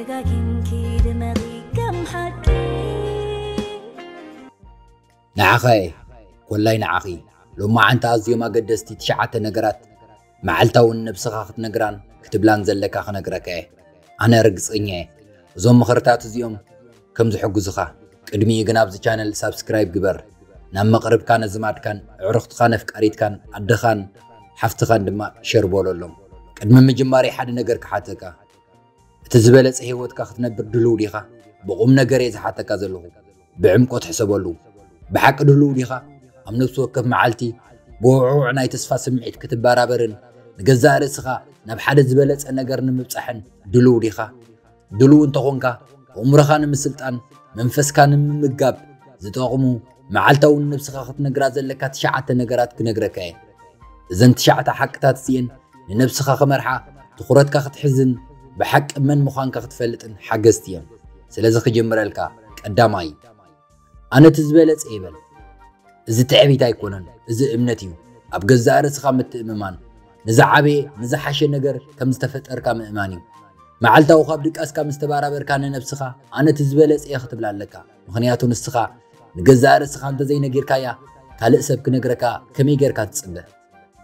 ደጋጊምኪ ድመቒ ከም ሓቂ። ንዓኻ እየ፣ ኮላይ ንዓኺ። ሎማዓንቲ ኣዝዮም ኣገደስቲ ትሽዓተ ነገራት መዓልታዊ ንነብስኻ ክትነግራን ክትብላን ዘለካ ክነግረካ እየ። ኣነ ርግጸኛ እየ እዞም ምኽርታት እዚኦም ከም ዝሕግዙኻ። ቅድሚኡ ግን ኣብዚ ቻነል ሳብስክራይብ ግበር። ናብ መቕርብካን ኣዝማድካን ኣዕሩኽትኻን ኣፍቃሪትካን ኣደኻን ሓፍትኻን ድማ ሸር በለሎም። ቅድሚ ምጅማረይ ሓደ ነገር ክሓተካ። እቲ ዝበለጸ ህይወትካ ክትነብር ድልው ዲኻ? ብቑም ነገር እየ ዝሓተካ ዘለኹ። ብዕምቆት ሕሰበሉ። ብሓቂ ድልው ዲኻ? ኣብ ነፍሲ ወከፍ መዓልቲ ብውዕውዕ ናይ ተስፋ ስምዒት ክትበራበርን ንገዛእ ርእስኻ ናብ ሓደ ዝበለጸ ነገር ንምብጻሕን ድልው ዲኻ? ድልው እንተኾንካ፣ ኣእምሮኻ ንምስልጣን፣ መንፈስካ ንምምጋብ ዝጠቕሙ መዓልታዊ ንነብስኻ ክትነግራ ዘለካ ትሽዓተ ነገራት ክነግረካ እየ። እዘን ትሽዓተ ሓቅታት እዚኤን ንነብስኻ ክመርሓ፣ ትኹረትካ ክትሕዝን ብሓቂ መን ምዃንካ ክትፈልጥን ሓገዝቲ እዮም። ስለዚ ክጅምረልካ፣ ቀዳማይ፣ ኣነ እቲ ዝበለጸ ይበል። እዚ ትዕቢት ኣይኮነን፣ እዚ እምነት እዩ። ኣብ ገዛእ ርእስኻ ምትእምማን፣ ንዝዓበየ ንዝሓሸ ነገር ከም ዝተፈጠርካ ምእማን እዩ። መዓልታዊ ካብ ድቃስካ ምስ ተባራበርካ ንነብስኻ ኣነ እቲ ዝበለጸ እየ ክትብላ ኣለካ። ምኽንያቱ ንስኻ ንገዛእ ርእስኻ እንተዘይነጊርካያ ካልእ ሰብ ክነግረካ ከመይ ጌርካ ትጽበ?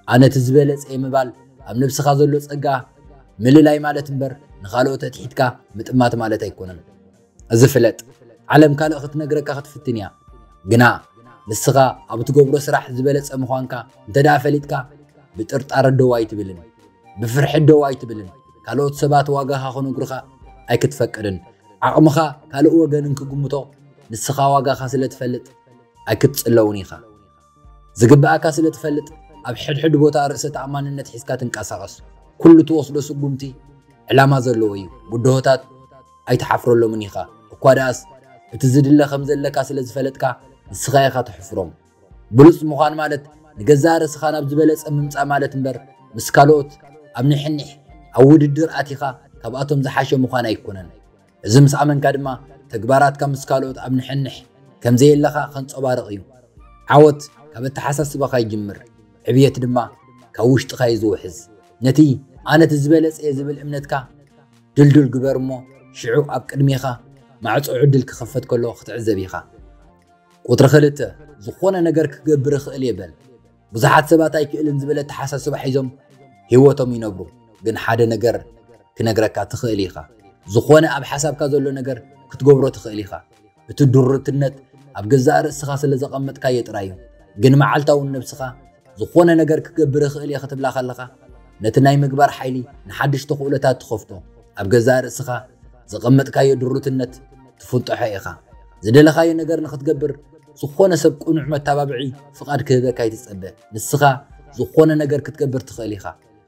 ኣነ እቲ ዝበለጸ እየ ምባል ኣብ ነብስኻ ዘሎ ጸጋ ምልላይ ማለት እምበር ንኻልኦት ኣትሒትካ ምጥማት ማለት ኣይኮነን። እዚ ፍለጥ፣ ዓለም ካልእ ክትነግረካ ክትፍትን እያ። ግና ንስኻ ኣብ እትገብሮ ስራሕ ዝበለጸ ምዃንካ እንተ ደኣ ፈሊጥካ ብጥርጣረ ደው ኣይትብልን፣ ብፍርሒ ደው ኣይትብልን። ካልኦት ሰባት ዋጋኻ ክነግሩኻ ኣይክትፈቅድን። ዓቕምኻ ካልእ ወገን እንክግምቶ ንስኻ ዋጋኻ ስለ ትፈልጥ ኣይክትጽለውን ኢኻ። ዝግብኣካ ስለ ትፈልጥ ኣብ ሕድሕድ ቦታ ርእሰ ተኣማንነት ሒዝካ ትንቀሳቐስ። ኩሉ ትወስዶ ስጉምቲ ዕላማ ዘለዎ እዩ። ብድሆታት ኣይትሓፍረሎምን ኢኻ። እኳ ደኣስ እቲ ዝድለ ከም ዘለካ ስለ ዝፈለጥካ ንስኻ ኢኻ ተሕፍሮም። ብሉጽ ምዃን ማለት ንገዛእ ርእስኻ ናብ ዝበለጸ ምምጻእ ማለት እምበር ምስ ካልኦት ኣብ ንሕንሕ ኣብ ውድድር ኣቲኻ ካብኣቶም ዝሓሸ ምዃን ኣይኮነን። እዚ ምስ ኣመንካ ድማ ተግባራትካ ምስ ካልኦት ኣብ ንሕንሕ ከም ዘየለኻ ከንጸባርቕ እዩ። ዓወት ካብ ኣተሓሳስባኻ ይጅምር፣ ዕብየት ድማ ካብ ውሽጥኻ እዩ ዝውሕዝ። ነቲ ኣነ እቲ ዝበለጸ እየ ዝብል እምነትካ ድልዱል ግበር እሞ ሽዑ ኣብ ቅድሜኻ ማዕጾ ዕድል ክኸፈት ከሎ ክትዕዘብ ኢኻ። ቁጽሪ ክልተ፣ ዝኾነ ነገር ክገብር እኽእል እየ በል። ብዙሓት ሰባት ኣይክእልን ዝብል ኣተሓሳስባ ሒዞም ህይወቶም ይነብሩ። ግን ሓደ ነገር ክነግረካ ትኽእል ኢኻ። ዝኾነ ኣብ ሓሳብካ ዘሎ ነገር ክትገብሮ ትኽእል ኢኻ። እቲ ድሩትነት ኣብ ገዛእ ርእስኻ ስለ ዘቐመጥካዮ ጥራይ እዩ። ግን መዓልታዊ ንነብስኻ ዝኾነ ነገር ክገብር እኽእል እየ ክትብላ ከለኻ ነቲ ናይ ምግባር ሓይሊ ንሓድሽ ተኽእሎታት ትኸፍቶ። ኣብ ገዛእ ርእስኻ ዘቐመጥካዮ ድሩትነት ትፍንጠሖ ኢኻ። ዝደለኻዮ ነገር ንኽትገብር ዝኾነ ሰብ ቅኑዕ መተባብዒ ፍቓድ ክህበካ ኣይትጸበ። ንስኻ ዝኾነ ነገር ክትገብር ትኽእል ኢኻ።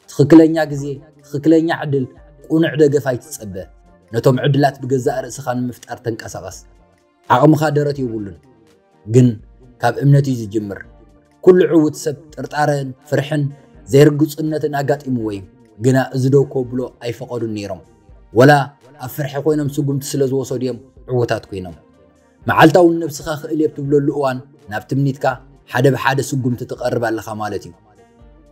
ትኽክለኛ ግዜ፣ ትኽክለኛ ዕድል፣ ቅኑዕ ደገፍ ኣይትጸበ። ነቶም ዕድላት ብገዛእ ርእስኻ ንምፍጣር ተንቀሳቐስ። ዓቕምኻ ደረት የብሉን፣ ግን ካብ እምነት እዩ ዝጅምር። ኩሉ ዕዉት ሰብ ጥርጣረን ፍርሕን ዘይርግጹነትን ኣጋጢምዎ እዩ። ግና እዚ ደው ከብሎ ኣይፈቐዱን ነይሮም። ወላ ኣብ ፍርሒ ኮይኖም ስጉምቲ ስለ ዝወሰዱ እዮም ዕዉታት ኮይኖም። መዓልታዊ ንነብስኻ ክእል እየ እትብለሉ እዋን ናብ ትምኒትካ ሓደ ብሓደ ስጉምቲ ትቐርብ ኣለኻ ማለት እዩ።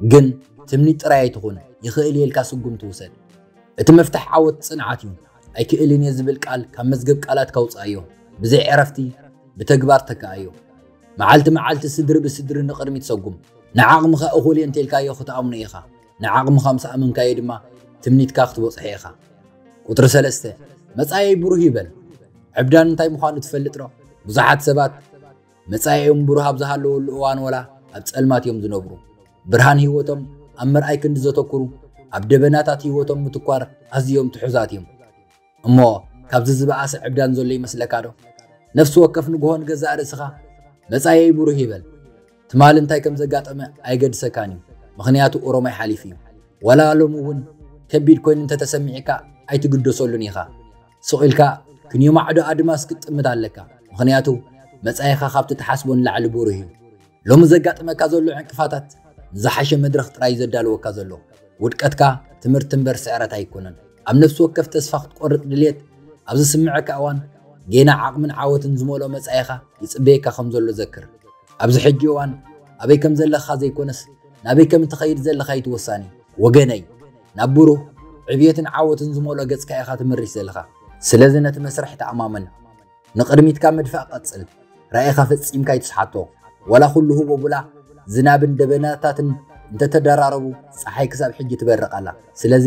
ግን ትምኒት ጥራይ ኣይትኹን፣ ይኽእል እየ ኢልካ ስጉምቲ ውሰድ። እቲ መፍትሕ ዓወት ጽንዓት እዩ። ኣይክእልን እየ ዝብል ቃል ካብ መዝገብ ቃላትካ ኣውጽኣዮ። ብዘይ ዕረፍቲ ብተግባር ተክኣዮ። መዓልቲ መዓልቲ ስድሪ ብስድሪ ንቕድሚት ሰጉም። ንዓቕምኻ እኹል እየ እንተኢልካዮ ክትኣምኖ ኢኻ። ንዓቕምኻ ምስ ኣመንካዮ ድማ ትምኒትካ ክትበጽሖ ኢኻ። ቁጽሪ ሰለስተ፣ መጻኢይ ብሩህ ይበል። ዕብዳን እንታይ ምዃኑ ትፈልጥ ዶ? ብዙሓት ሰባት መጻኢኦም ብሩህ ኣብ ዝሃለወሉ እዋን ወላ ኣብ ጸልማት እዮም ዝነብሩ። ብርሃን ህይወቶም ኣብ ምርኣይ ክንዲ ዘተኩሩ፣ ኣብ ደበናታት ህይወቶም ምትኳር ኣዝዮም ትሑዛት እዮም። እሞ ካብዚ ዝበኣሰ ዕብዳን ዘሎ ይመስለካ ዶ? ነፍሲ ወከፍ ንግሆ ንገዛእ ርእስኻ መጻኢይ ብሩህ ይበል። ትማሊ እንታይ ከም ዘጋጠመ ኣይገድሰካን እዩ፣ ምኽንያቱ ኦሮማይ ሓሊፉ እዩ። ዋላ ሎሚ እውን ከቢድ ኮይኑ እንተተሰሚዕካ ኣይትግደሰሉን ኢኻ። ስቕ ኢልካ ክንዮ ማዕዶ ኣድማስ ክትጥምት ኣለካ፣ ምኽንያቱ መጻኢኻ ካብቲ ትሓስቦ ንላዕሊ ብሩህ እዩ። ሎሚ ዘጋጥመካ ዘሎ ዕንቅፋታት ንዝሓሸ መድረኽ ጥራይ እዩ ዘዳልወካ ዘሎ። ውድቀትካ ትምህርቲ እምበር ስዕረት ኣይኮነን። ኣብ ነፍሲ ወከፍ ተስፋ ክትቆርጥ ድልየት ኣብ ዝስምዐካ እዋን ጌና ዓቕምን ዓወትን ዝመልኦ መጻኢኻ ይጽበየካ ከም ዘሎ ዘክር። ኣብዚ ሕጂ እዋን ኣበይ ከም ዘለኻ ዘይኮነስ ናበይ ከም እትኸይድ ዘለኻ እዩ እቲ ወሳኒ። ወገነይ፣ ናብ ብሩህ ዕብየትን ዓወትን ዝመልኦ ገጽካ ኢኻ ትምርሽ ዘለኻ። ስለዚ ነቲ መስርሕ ተኣማመን። ንቕድሚትካ ምድፋእ ቀጽል። ራኢኻ ፈጺምካ ኣይትስሓቶ። ዋላ ኩሉ ህቦቡላ ዝናብን ደበናታትን እንተተደራረቡ፣ ጸሓይ ክሳብ ሕጂ ትበርቕ ኣላ። ስለዚ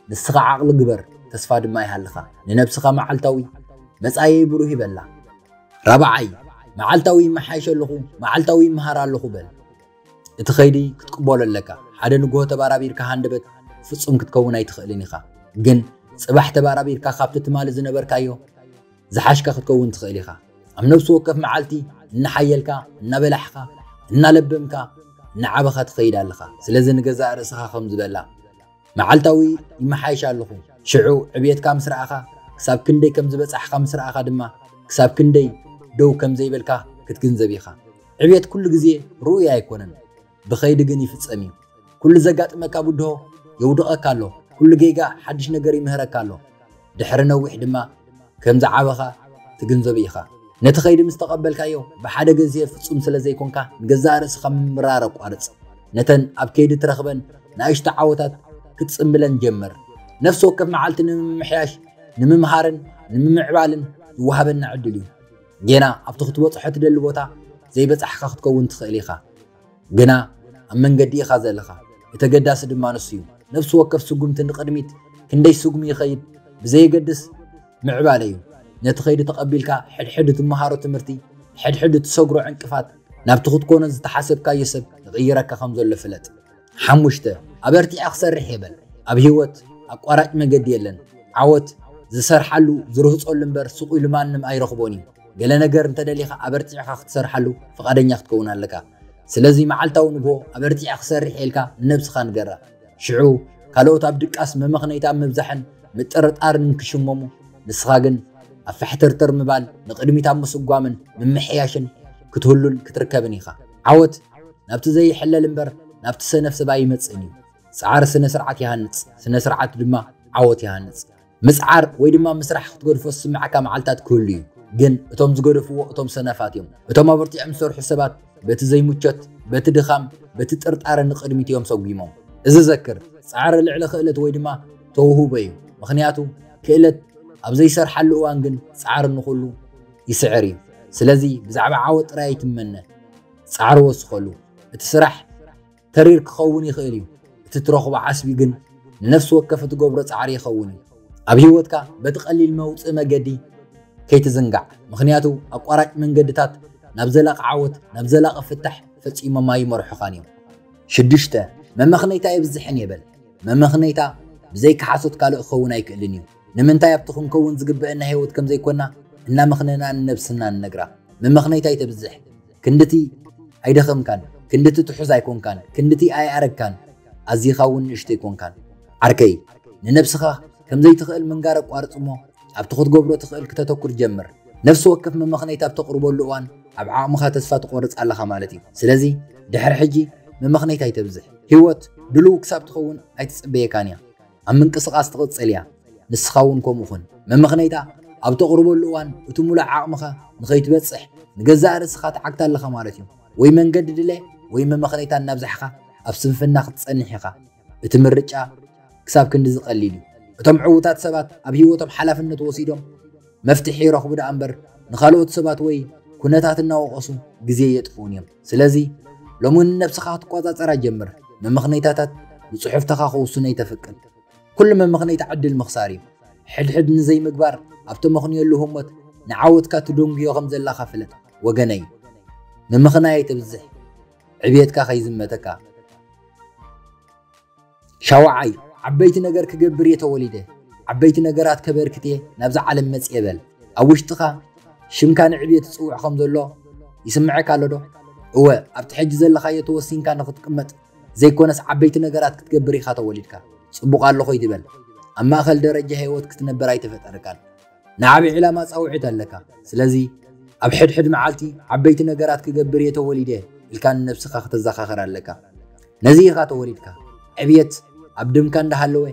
ንስኻ ዓቕሊ ግበር፣ ተስፋ ድማ ይሃልኻ። ንነብስኻ መዓልታዊ መጻኢይ ብሩህ ይበላ። ራብዓይ፣ መዓልታዊ ይመሓየሽ ኣለኹ፣ መዓልታዊ ይመሃር ኣለኹ በል። እቲ ኸይዲ ክትቅበሎ ኣለካ። ሓደ ንግሆ ተባራቢርካ ሃንደበት ፍጹም ክትከውን ኣይትኽእልን ኢኻ። ግን ጽባሕ ተባራቢርካ ካብቲ ትማሊ ዝነበርካዮ ዝሓሽካ ክትከውን ትኽእል ኢኻ። ኣብ ነፍሲ ወከፍ መዓልቲ እናሓየልካ፣ እናበላሕኻ፣ እናለበምካ፣ እናዓበኻ ትኸይድ ኣለኻ። ስለዚ ንገዛእ ርእስኻ ከም ዝበላ መዓልታዊ ይመሓየሽ ኣለኹ። ሽዑ ዕብየትካ ምስ ረኣኻ፣ ክሳብ ክንደይ ከም ዝበጻሕካ ምስ ረኣኻ ድማ፣ ክሳብ ክንደይ ደው ከም ዘይበልካ ክትግንዘብ ኢኻ። ዕብየት ኩሉ ግዜ ርኡይ ኣይኮነን፣ ብኸይዲ ግን ይፍጸም እዩ። ኩሉ ዘጋጥመካ ብድሆ የውድቐካ ኣሎ። ኩሉ ጌጋ ሓድሽ ነገር ይምህረካ ኣሎ። ድሕሪ ነዊሕ ድማ ከም ዝዓበኻ ትግንዘብ ኢኻ። ነቲ ኸይዲ ምስ ተቐበልካዮ፣ ብሓደ ግዜ ፍጹም ስለ ዘይኮንካ፣ ንገዛእ ርእስኻ ምምራር ኣቋርጽ። ነተን ኣብ ከይዲ ትረኽበን ንኣሽቱ ዓወታት ክትጽምብለን ጀምር። ነፍሲ ወከፍ መዓልቲ ንምምሕያሽ፣ ንምምሃርን ንምምዕባልን ዝወሃበና ዕድል እዩ። ጌና ኣብቲ ክትበጽሖ ትደሊ ቦታ ዘይበጻሕካ ክትከውን ትኽእል ኢኻ። ግና ኣብ መንገዲ ኢኻ ዘለኻ። እቲ ኣገዳሲ ድማ ንሱ እዩ። ነፍሲ ወከፍ ስጉምቲ ንቕድሚት ክንደይ ስጉሚ ይኸይድ ብዘየገድስ ምዕባለ እዩ። ነቲ ኸይዲ ተቐቢልካ፣ ሕድሕድ ትመሃሮ ትምህርቲ፣ ሕድሕድ ትሰግሮ ዕንቅፋት፣ ናብቲ ክትኮኖ ዝተሓሰብካዮ ሰብ ይቕይረካ ከም ዘሎ ፍለጥ። ሓሙሽተ፣ ኣበርቲዐ ክሰርሕ እየ በል። ኣብ ህይወት ኣቋራጭ መገዲ የለን። ዓወት ዝሰርሓሉ ዝርህጸሉ እምበር፣ ስቕ ኢሉ ማንም ኣይረኽቦን እዩ። ገለ ነገር እንተደሊኻ፣ ኣበርቲዕኻ ክትሰርሓሉ ፍቓደኛ ክትከውን ኣለካ። ስለዚ መዓልታዊ ንግሆ ኣበርቲዐ ክሰርሕ እየ ኢልካ ንነብስኻ ንገራ። ሽዑ ካልኦት ኣብ ድቃስ መመኽነይታ ምብዛሕን ምጥርጣርን እንክሽመሙ፣ ንስኻ ግን ኣብ ፋሕተርተር ምባል፣ ንቕድሚት ኣብ ምስጓምን ምምሕያሽን ክትህሉን ክትርከብን ኢኻ። ዓወት ናብቲ ዘይሕለል እምበር ናብቲ ሰነፍ ሰብ ኣይመጽእን እዩ። ጻዕሪ ስነ ስርዓት ይሃንጽ፣ ስነ ስርዓት ድማ ዓወት ይሃንጽ። ምጽዓር ወይ ድማ ምስራሕ ክትገድፎ ዝስምዓካ መዓልታት ክህሉ እዩ። ግን እቶም ዝገደፍዎ እቶም ሰነፋት እዮም። እቶም ኣበርቲዖም ዝሰርሑ ሰባት በቲ ዘይምቾት፣ በቲ ድኻም፣ በቲ ጥርጣረ ንቕድሚት እዮም ሰጒሞም። እዚ ዘክር፣ ጻዕሪ ልዕሊ ክእለት ወይ ድማ ተውህቦ እዩ። ምኽንያቱ ክእለት ኣብ ዘይሰርሓሉ እዋን ግን ጻዕሪ ንኹሉ ይስዕር እዩ። ስለዚ ብዛዕባ ዓወት ጥራይ ኣይትመነ፣ ጻዕሪ ወስኸሉ። እቲ ስራሕ ተሪር ክኸውን ይኽእል እዩ። እቲ ትረኽቦ ዓስቢ ግን ንነፍሲ ወከፍ እትገብሮ ጻዕሪ ይኸውን እዩ። ኣብ ህይወትካ በቲ ቀሊል መውጽኢ መገዲ ከይትዝንጋዕ። ምኽንያቱ ኣቋራጭ መንገድታት ናብ ዘላቂ ዓወት፣ ናብ ዘላቂ ፍታሕ ፈጺሞም ኣይመርሑኻን እዮም። ሽዱሽተ፣ መመኽነይታ የብዝሕን እየ በል። መመኽነይታ ብዘይካ ሓሶት ካልእ ክኸውን ኣይክእልን እዩ። ንምንታይ ኣብቲ ክንከውን ዝግበአና ህይወት ከም ዘይኮና እናመኽነና ንነብስና ንነግራ። መመኽነይታ ኣይተብዝሕ። ክንድቲ ኣይደኸምካን፣ ክንድቲ ትሑዝ ኣይኮንካን፣ ክንድቲ ኣይኣረግካን፣ ኣዚኻ እውን ንእሽቶ ኣይኮንካን። ዓርከይ፣ ንነብስኻ ከም ዘይትኽእል ምንጋር ኣቋርጽ እሞ ኣብቲ ክትገብሮ ትኽእል ክተተኩር ጀምር። ነፍሲ ወከፍ መመኽነይታ ኣብ ተቕርበሉ እዋን ኣብ ዓቕምኻ ተስፋ ትቖርጽ ኣለኻ ማለት እዩ። ስለዚ ድሕሪ ሕጂ መመኽነይታ ኣይተብዝሕ። ህይወት ድልው ክሳብ ትኸውን ኣይትጽበየካን እያ። ኣብ ምንቅስቓስ ትቕጽል እያ። ንስኻ እውን ከምኡ ኩን። መመኽነይታ ኣብ ተቕርበሉ እዋን እቲ ሙሉእ ዓቕምኻ ንኸይትበጽሕ ንገዛእ ርእስኻ ትዓግታ ኣለኻ ማለት እዩ። ወይ መንገዲ ድለ ወይ መመኽነይታ እናብዛሕኻ ኣብ ስንፍና ክትጸንሕ ኢኻ። እቲ ምርጫ ክሳብ ክንድዚ ቀሊል እዩ። እቶም ዕዉታት ሰባት ኣብ ህይወቶም ሓላፍነት ወሲዶም መፍትሒ ይረኽቡ ደኣ እምበር ንኻልኦት ሰባት ወይ ኩነታት እናወቐሱ ግዜ የጥፍኡን እዮም። ስለዚ ሎሚ ንነብስኻ ክትቆጻጸራ ጀምር። መመኽነይታታት ንጽሑፍትኻ ክውስኖ ኣይተፍቅድ። ኩሉ መመኽነይታ ዕድል ምኽሳር እዩ። ሕድሕድ ንዘይምግባር ኣብ ተመኽንየሉ ህሞት ንዓወትካ ትደንጉዮ ከም ዘላኻ ፍለጥ ወገነይ። ምምኽናይ ኣይተብዝሕ፣ ዕብየትካ ከይዝመተካ። ሻውዓይ፣ ዓበይቲ ነገር ክገብር እየ ተወሊደ፣ ዓበይቲ ነገራት ከበርክት እየ ናብዛ ዓለም መጽየ በል። ኣብ ውሽጥኻ ሽምካ ንዕብየት ትጽውዕ ከም ዘሎ ይስምዐካ ኣሎ ዶ? እወ፣ ኣብቲ ሕጂ ዘለኻዮ ተወሲንካ ንኽትቅመጥ ዘይኮነስ ዓበይቲ ነገራት ክትገብር ኢኻ ተወሊድካ። ጽቡቕ ኣለኹ ኣይትበል። ኣብ ማእከል ደረጃ ህይወት ክትነብር ኣይተፈጠርካን። ንዓቢ ዕላማ ጻውዒት ኣለካ። ስለዚ ኣብ ሕድሕድ መዓልቲ ዓበይቲ ነገራት ክገብር እየ ተወሊደ ኢልካ ንነብስኻ ክተዘኻኽር ኣለካ። ነዚ ኢኻ ተወሊድካ። ዕብየት ኣብ ደምካ እንዳሃለወ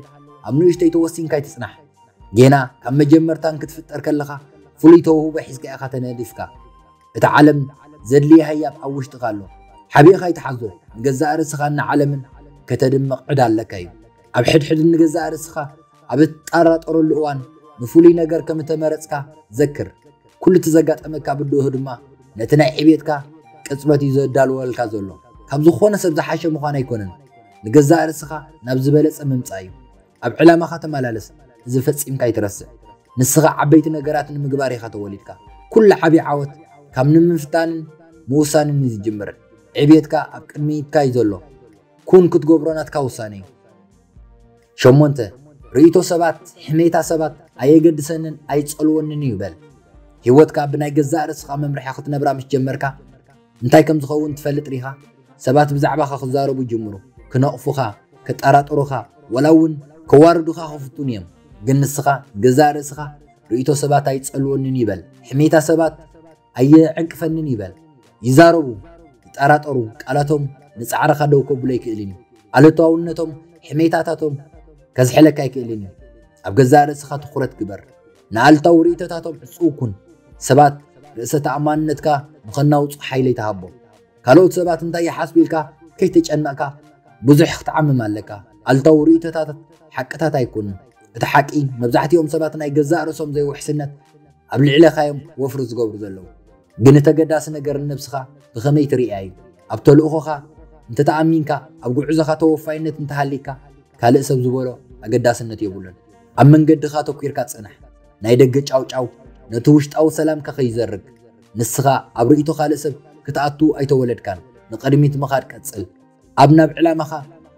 ኣብ ንእሽተይ ተወሲንካ ኣይትጽናሕ። ጌና ካብ መጀመርታ እንክትፍጠር ከለኻ ፍሉይ ተውህቦ ሒዝካ ኢኻ ተነዲፍካ። እታ ዓለም ዘድልያ ህያብ ኣብ ውሽጥኻ ኣሎ። ሓቢእኻ ኣይትሓዞ። ንገዛእ ርእስኻን ንዓለምን ከተድምቕ ዕዳ ኣለካ እዩ። ኣብ ሕድሕድ ንገዛእ ርእስኻ ኣብ እትጠራጠረሉ እዋን ንፍሉይ ነገር ከም እተመረጽካ ዘክር። ኩሉ እቲ ዘጋጠመካ ብድሆ ድማ ነቲ ናይ ዕብየትካ ቅጽበት እዩ ዘዳልወልካ ዘሎ። ካብ ዝኾነ ሰብ ዝሓሸ ምዃን ኣይኮነን። ንገዛእ ርእስኻ ናብ ዝበለጸ ምምጻእ እዩ። ኣብ ዕላማኻ ተመላለስ። እዚ ፈጺምካ ኣይትረስዕ። ንስኻ ዓበይቲ ነገራት ንምግባር ኢኻ ተወሊድካ። ኩሉ ዓቢ ዓወት ካብ ንምፍታንን ምውሳንን እዩ ዝጅምር። ዕብየትካ ኣብ ቅድሚትካ እዩ ዘሎ። ኩን ክትገብሮ ናትካ ውሳነ እዩ። ሸሞንተ፣ ርእይቶ ሰባት፣ ሕሜታ ሰባት ኣየገድሰንን ኣይጸልወንን እዩ በል። ህይወትካ ብናይ ገዛእ ርእስኻ መምርሒ ክትነብራ ምስ ጀመርካ፣ እንታይ ከም ዝኸውን ትፈልጥ ዲኻ? ሰባት ብዛዕባኻ ክዛረቡ ይጅምሩ፣ ክነቕፉኻ፣ ከጠራጥሩኻ፣ ወላ እውን ከዋርዱኻ ክፍትኑ እዮም። ግን ንስኻ ገዛእ ርእስኻ፣ ርእይቶ ሰባት ኣይጸልወንን እዩ በል። ሕሜታ ሰባት ኣየዕንቅፈንን እዩ በል። ይዛረቡ፣ ይጠራጠሩ፣ ቃላቶም ንጻዕርኻ ደው ከብሎ ኣይክእልን እዩ። ኣሉታውነቶም፣ ሕሜታታቶም ከዝሕለካ ኣይክእልን እዩ። ኣብ ገዛእ ርእስኻ ትኹረት ግበር። ንኣሉታዊ ርእይቶታቶም ዕጹው ኩን። ሰባት ርእሰ ተኣማንነትካ ንኸናውጹ ሓይሊ ኣይትሃቦም። ካልኦት ሰባት እንታይ ይሓስቡ ኢልካ ከይተጨነቕካ ብዙሕ ክትዓምም ኣለካ። ኣሉታዊ ርእይቶታት ሓቅታት ኣይኮኑን። እቲ ሓቂ መብዛሕትኦም ሰባት ናይ ገዛእ ርእሶም ዘይውሕስነት ኣብ ልዕለኻ እዮም ወፍሪ ዝገብሩ ዘለዉ። ግን እቲ ኣገዳሲ ነገር ንነብስኻ ብኸመይ ትርእያ እዩ። ኣብ ተልእኾኻ እንተተኣሚንካ፣ ኣብ ጉዕዞኻ ተወፋይነት እንተሃሊካ፣ ካልእ ሰብ ዝበሎ ኣገዳስነት የብሉን። ኣብ መንገድኻ ተኲርካ ጽናሕ። ናይ ደገ ጫውጫው ነቲ ውሽጣዊ ሰላምካ ከይዘርግ። ንስኻ ኣብ ርእይቶ ካልእ ሰብ ክትኣቱ ኣይተወለድካን። ንቕድሚት ምኻድ ቀጽል። ኣብ ናብ ዕላማኻ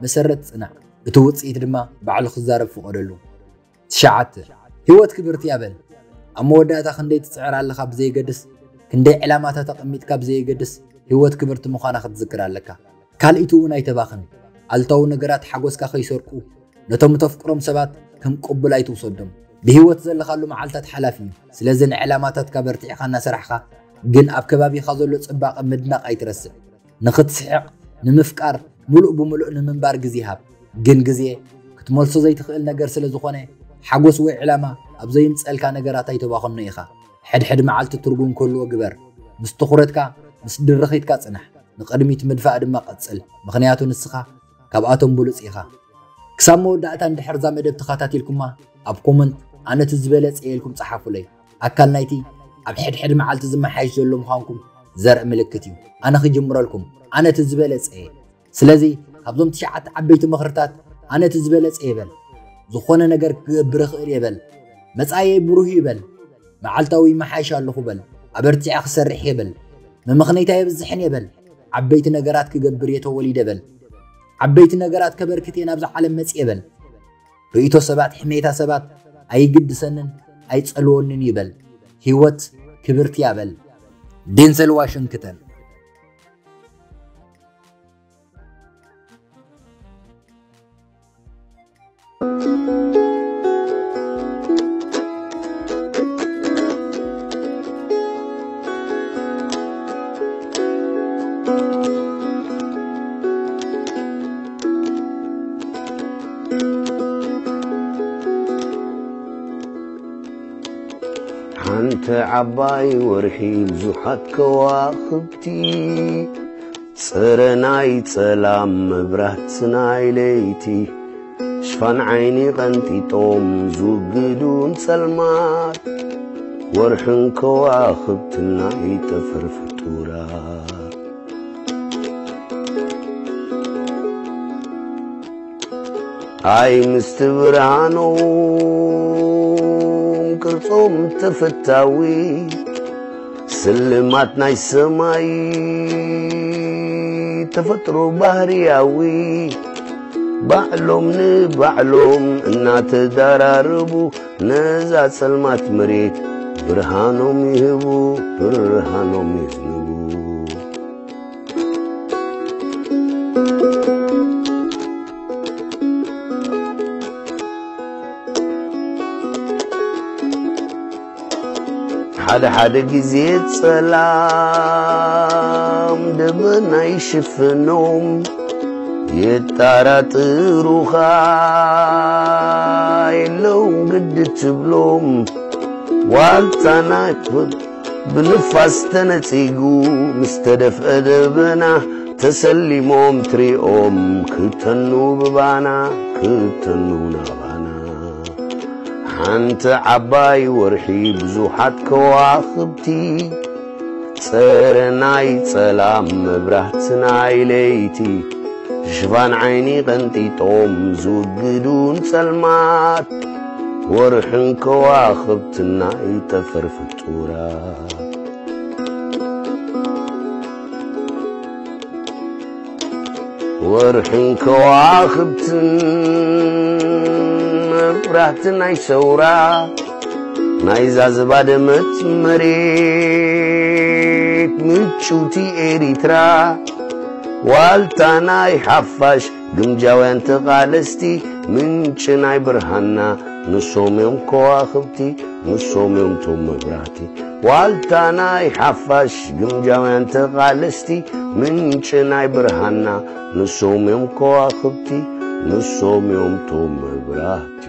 መሰረት ጽናዕ። እቲ ውጽኢት ድማ ባዕሉ ክዛረብ ፍቐደሉ። ትሽዓተ፣ ህይወት ክብርቲ እያ በል። ኣብ መወዳእታ ክንደይ ትጽዕር ኣለኻ ብዘየገድስ፣ ክንደይ ዕላማታት ኣቐሚጥካ ብዘየገድስ፣ ህይወት ክብርቲ ምዃና ክትዝክር ኣለካ። ካልኢቱ እውን ኣይተባኽን። ኣሉታዊ ነገራት ሓጎስካ ከይሰርቁ፣ ነቶም እተፍቅሮም ሰባት ከም ቅቡል ኣይትውሰዶም። ብህይወት ዘለኻሉ መዓልታት ሓላፊ እዩ። ስለዚ ንዕላማታትካ በርቲዕኻ እናሰራሕኻ፣ ግን ኣብ ከባቢኻ ዘሎ ጽባቐ ምድናቕ ኣይትረስዕ። ንኽትስሕቕ፣ ንምፍቃር፣ ምሉእ ብምሉእ ንምንባር ግዜ ሃብ። ግን ግዜ ክትመልሶ ዘይትኽእል ነገር ስለ ዝኾነ፣ ሓጎስ ወይ ዕላማ ኣብ ዘየምጽአልካ ነገራት ኣይተባኸኖ ኢኻ። ሕድሕድ መዓልቲ ትርጉም ክህልዎ ግበር። ምስ ትኹረትካ፣ ምስ ድርኺትካ ጽናሕ። ንቕድሚት ምድፋእ ድማ ቀጽል። ምኽንያቱ ንስኻ ካብኣቶም ብሉጽ ኢኻ። ክሳብ መወዳእታ እንድሕር እዛ መደብ ተኸታቲልኩማ፣ ኣብ ኮመንት ኣነ እቲ ዝበለጸ እየ ኢልኩም ጸሓፉለይ። ኣካል ናይቲ ኣብ ሕድሕድ መዓልቲ ዝመሓየሽ ዘሎ ምዃንኩም ዘርኢ ምልክት እዩ። ኣነ ክጅምረልኩም፣ ኣነ እቲ ዝበለጸ እየ። ስለዚ ካብዞም ትሽዓተ ዓበይቲ ምኽርታት ኣነ እቲ ዝበለጸ እየ በል። ዝኾነ ነገር ክገብር እኽእል እየ በል። መጻኢየይ ብሩህ እዩ በል። መዓልታዊ ይመሓየሽ ኣለኹ በል። ኣበርቲዐ ክሰርሕ እየ በል። መመኽነይታ የብዝሕን እየ በል። ዓበይቲ ነገራት ክገብር እየ ተወሊደ በል። ዓበይቲ ነገራት ከበርክት እየ ናብዛ ዓለም መጽየ በል። ርእይቶ ሰባት፣ ሕሜታ ሰባት ኣይግድሰንን ኣይጸልወንን እዩ በል። ህይወት ክብርቲ እያ በል። ዴንዘል ዋሽንግተን። ሓንቲ ዓባይ ወርሒ ብዙሓት ከዋኽብቲ፣ ጽረ ናይ ጸላም መብራት ናይ ለይቲ፣ ሽፋን ዓይኒ ቀንጢጦም ዝውግዱ ንጸልማት፣ ወርሕን ከዋኽብትን ናይ ጠፈር ፍጡራት። ኣይ ምስቲ ብርሃኖም ቅርጾም ተፈታዊ፣ ስልማት ናይ ሰማይ ተፈጥሮ ባህርያዊ፣ ባዕሎም ንባዕሎም እናተዳራረቡ፣ ነዛ ጸልማት መሬት ብርሃኖም ይህቡ፣ ብርሃኖም የዝንቡ። ሓደ ሓደ ግዜ ጸላም ደመና ይሽፍኖም፣ የጣራጥሩኻ የለውም ግዲ ትብሎም። ዋልታ ናይ ብንፋስ ተነጺጉ ምስ ተደፍአ ደበና፣ ተሰሊሞም ትሪኦም ክተኑ ብባና፣ ክተኑ ናባና። ኣንቲ ዓባይ ወርሒ ብዙሓት ከዋኽብቲ፣ ጸረ ናይ ጸላም መብራህቲ ናይ ለይቲ፣ ሽፋን ዓይኒ ቀንጢጦም ዝውግዱ ንጸልማት፣ ወርሕን ከዋኽብትን ናይ ጠፈር ፍጡራት። ወርሕን ከዋኽብትን መብራህቲ ናይ ሰውራ፣ ናይዛ ዝባደመት መሬት ምጭውቲ ኤሪትራ፣ ዋልታ ናይ ሓፋሽ ግምጃውያን ተቓለስቲ፣ ምንጪ ናይ ብርሃንና ንሶም እዮም ከዋኽብቲ፣ ንሶም እዮም ቶም መብራህቲ። ዋልታ ናይ ሓፋሽ ግምጃውያን ተቓለስቲ፣ ምንጪ ናይ ብርሃንና ንሶም እዮም ከዋኽብቲ፣ ንሶም እዮም ቶም መብራህቲ።